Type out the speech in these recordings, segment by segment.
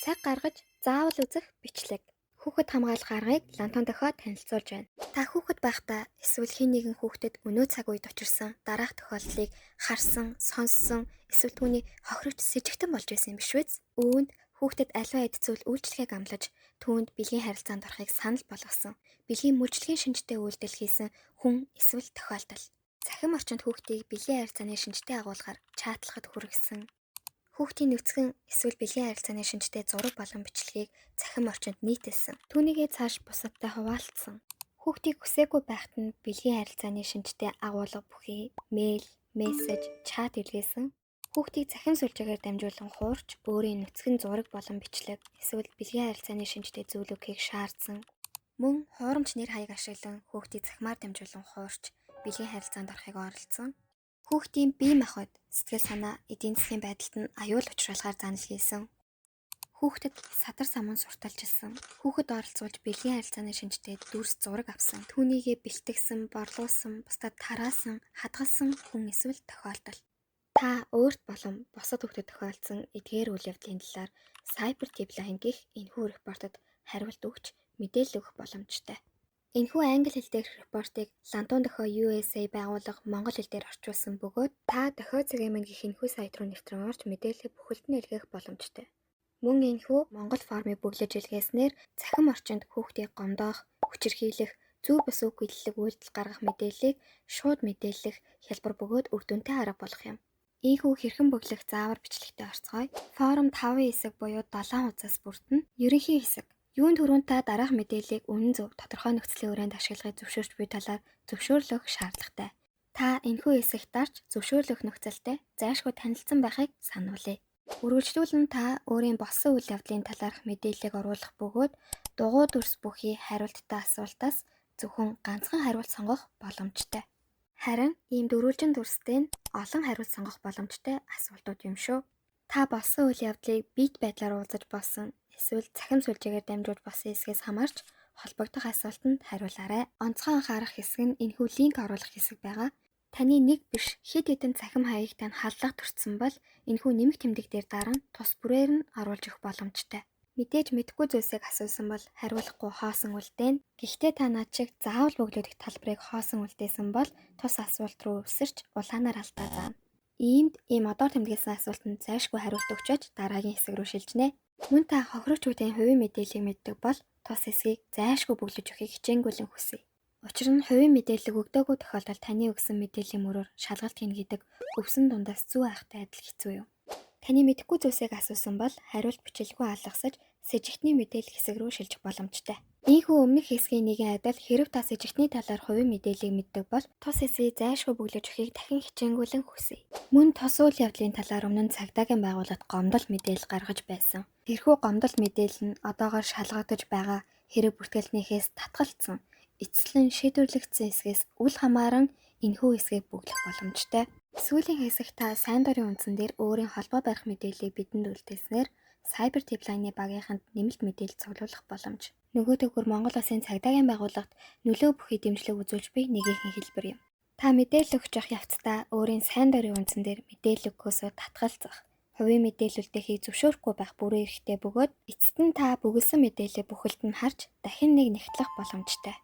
Цаг гаргаж заавал үзэх бичлэг. Хүүхэд хамгаалах аргыг Лантан дохио танилцуулж байна. Та хүүхэд байхдаа эсвэл хэн нэгэн хүүхдэд өнөө цаг үед учирсан дараах тохиолдлыг харсан, сонссон эсвэл түүний хохирогч сэжигтэн болж байсан юм биш үү? Үүнд хүүхдэд аливаа эд зүйл үйлчлэгийг амлаж, түүнд бэлгийн харилцаанд орохыг санал болгосон, бэлгийн мөржлөгийн шинжтэй үйлдэл хийсэн хүн эсвэл тохиолдол. Цахим орчинд хүүхдийг бэлгийн харилцааны шинжтэй агуулгаар чатлахад хүргэсэн, хүүхдийн нүцгэн эсвэл бэлгийн харилцааны шинжтэй зураг болон бичлэгийг цахим орчинд нийтэлсэн, түүнийгээ цааш бусадтай хуваалцсан, хүүхдийг хүсээгүй байхад нь бэлгийн харилцааны шинжтэй агуулга бүхий мэйл, мессеж, чат илгээсэн, хүүхдийг цахим сүлжээгээр дамжуулан хуурч өөрийн нүцгэн зураг болон бичлэг эсвэл бэлгийн харилцааны шинжтэй зүйл өгөхийг шаардсан, мөн хуурамч нэр хаяг ашиглан хүүхдийг цахимаар дамжуулан хуурч бэлгийн харилцаанд орохыг оролдсон, хүүхдийн бие махбод, сэтгэл санаа, эдийн засгийн байдалд нь аюул учруулахаар занал хийсэн, хүүхдэд садар самун сурталчилсан, хүүхэд оролцуулж бэлгийн харилцааны шинжтэй дүрс зураг авсан, түүнийгээ бэлтгэсэн, борлуулсан, бусдад тараасан, хадгалсан хүн эсвэл тохиолдол. Та өөрт болон бусад хүүхдэд тохиолдсон эдгээр үйл явдлын талаар Cyber Tip Line гэх энэхүү репортод хариулт өгч мэдээлэл өгөх боломжтой. Энэхүү англи хэл дээрх репортыг Лантун дохио USA байгууллага монгол хэл дээр орчуулсан бөгөөд та дохио цэгийн минь гэх энэхүү сайт руу нэвтрэн орж мэдээллийг бүхэлд нь илгээх боломжтой. Мөн энэхүү монгол формыг бөглөж илгээснээр цахим орчинд хүүхдийг гомдоох, хүчирхийлэх, зөв бус үг хэллэг үйлдэл гаргах мэдээллийг шууд мэдээлэх хялбар бөгөөд үр дүнтэй арга болох юм. Ийхүү хэрхэн бөглөх заавар бичлэгтээ орцгоё. Форм 5 хэсэг буюу 7 хуудасаас бүрдэнэ. Ерөнхий хэсэг. Юун түрүүнд та дараах мэдээллийг үнэн зөв тодорхой нөхцөлийн хүрээнд ашиглахыг зөвшөөрч буй талаар зөвшөөрлөх шаардлагатай. Та энэхүү хэсэгт дарж зөвшөөрлөх нөхцөлтэй зайлшгүй танилцсан байхыг сануулъя. Үргэлжлүүлэн та өөрийн болсон үйл явдлын талаарх мэдээллийг оруулах бөгөөд дугуй дүрс бүхий хариулттай асуултаас зөвхөн ганцхан хариулт сонгох боломжтой. Харин ийм дөрвөлжин дүрстэй нь олон хариулт сонгох боломжтой асуултууд юм шүү. Та болсон үйл явдлыг бит байдлаар уулзаж болсон эсвэл цахим сүлжээгээр дамжуулж болсон хэсгээс хамаарч холбогдох асуултанд хариулаарай. Онцгой анхаарах хэсэг нь энэхүү линк оруулах хэсэг байгаа. Таны нэг биш хэд хэдэн цахим хаяг тань халдлага төрсөн бол энэхүү нэмэх тэмдэг дээр даран тус бүрээр нь оруулж өгөх боломжтой. Мэдээж мэдэхгүй зүйлсийг асуусан бол хариулахгүй хоосон үлдээнэ. Гэхдээ та над шиг заавал бөглөдөх талбарыг хоосон үлдээсэн бол тус асуулт руу өвсөрч улаанаар алдаа заана. Иймд ийм одоор тэмдэглэсэн асуултанд зайлшгүй хариулт өгчөөж дараагийн хэсэг рүү шилжинэ. Мөн та хохирогч хүүхдийн хувийн мэдээллийг мэддэг бол тус хэсгийг зайлшгүй бөглөж өгөхийг хичээнгүйлэн хүсье. Учир нь хувийн мэдээллийг өгдөөгүй тохиолдолд таны өгсөн мэдээллийн мөрөөр шалгалт хийнэ гэдэг өвсөн дундаас зүү айхтай адил хэцүү юм. Таны мэдэхгүй зүйлсийг асуусан бол хариулт бичлэггүй алгасаж сэжигтний мэдээлэл хэсэг рүү шилжих боломжтой. Ийхүү өмнөх хэсгийн нэгэн адил хэрэв та сэжигтний талаар хувийн мэдээллийг мэддэг бол тус хэсгийг зайлшгүй бөглөж өгөхийг дахин хичээнгүйлэн хүсье. Мөн тус үйл явдлын талаар өмнө нь цагдаагийн байгууллагад гомдол мэдээлэл гаргаж байсан. Тэрхүү гомдол мэдээлэл нь одоогоор шалгагдаж байгаа хэрэг бүртгэлнийхээс татгалцсан, эцэслэн шийдвэрлэгдсэн хэсгээс үл хамааран энэхүү хэсгийг бөглөх боломжтой. Сүүлийн хэсэгт та сайн дурын үндсэн дээр өөрийн холбоо барих мэдээллийг бидэнд үлдээснээр Cyber Tip Line-ы багийнханд нэмэлт мэдээлэл цуглуулах боломж. Нөгөөдөөгөр Монгол Улсын цагдаагийн байгууллагт нөлөө бүхий дэмжлэг үзүүлж буй нэгэнхэн хэлбэр юм. Та мэдээлэл өгч явах явцдаа өөрийн сайн дурын үндсэн дээр мэдээлэл өгөхөөсөө татгалзах, хувийн мэдээлэл үлдээхийг зөвшөөрөхгүй байх бүрэн эрхтэй бөгөөд эцэст нь та бөглөсөн мэдээллийг бүхэлд нь харж дахин нэг нягтлах боломжтой.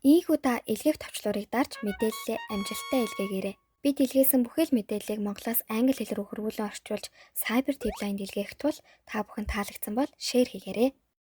Ийхүү та илгээх товчлуурыг дарж мэдээллээ амжилттай илгээгээрэй. Бид илгээсэн бүхэл мэдээллийг Монголоос англи хэл рүү хөрвүүлэн орчуулж Cyber Tip Line-д илгээх тул та бүхэн таалагдсан бол share хийгээрэй.